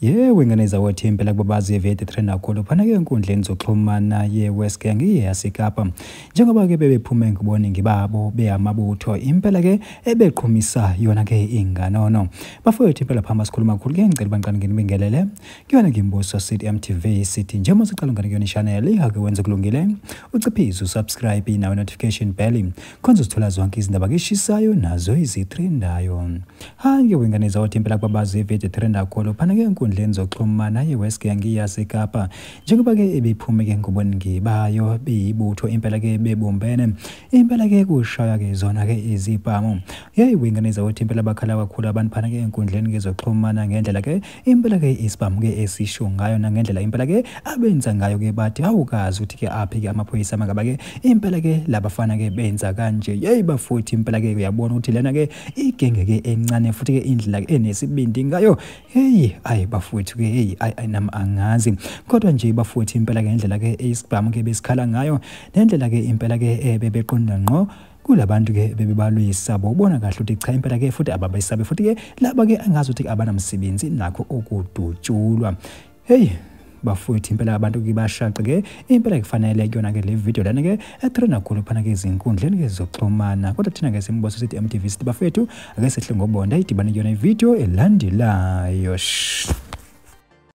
Yebo, ingane zakwethu impela kubabazi evede trend kakhulu phana-ke enkundleni zokuxhumana ye-West Gang yaseKapa. Njengoba-ke bebephume ngobuningi babo beyamabutho impela-ke ebeqhumisa yona-ke inganono. Bafowethu impela phamba sikhuluma kakhulu-ke ngicela uba nginibingelele kuyona ngimbuso sithi MTV sithi njengoba siqala ungane kuyona i-channel ihake wenze kulungile uciphize usubscribe nawe notification bell khonze uzithola zonke izindaba keshisayo nazo izitrendayo. Hhayi-ke wengane zakwethu impela kubabazi evede trend kakhulu phana-ke enkundleni zokuxhumana ye-West Gang yaseKapa. Njengoba-ke ebephume-ke ngobuningi bayo beyibutho impela-ke bebumbene impela-ke kushaywa-ke zona-ke izibhamu. Yeyi wengane zakwethu impela bakhala kakhulu abantu phana-ke enkundleni-ke zokuxhumana ngendlela-ke impela-ke isibhamu-ke esisho ngayo nangendlela impela-ke abenza ngayo-ke bathi awukazi ukuthi-ke aphi-ke amaphoyisa mangaba-ke impela-ke labafana-ke benza kanje. Yeyi bafuthi impela-ke uyabona ukuthi lena-ke igenge-ke encane futhi-ke indlela enesibindi ngayo. Hey ayi bafowethu-ke hey ayi nami angazi kodwa nje bafowethu impela-ke indlela-ke isibhamu-ke besikhala ngayo nendlela-ke impela-ke bebeqonda ngqo kulabantu-ke bebebalwisa bobona kahle ukuthi cha impela-ke futhi ababesabe futhi-ke laba-ke angazi ukuthi abanamsebenzi nakho ukudutshulwa. Hey bafowethu impela abantu-ke bashaqe-ke impela kufanele kuyona-ke le video lana-ke etrenda kakhulu phana-ke ezinkundleni-ke zokuxhumana. Kodwa thina-ke simbuso sithi MTV sithi bafowethu ake sehle ngobonda idibane kuyona ividiyo elandelayo.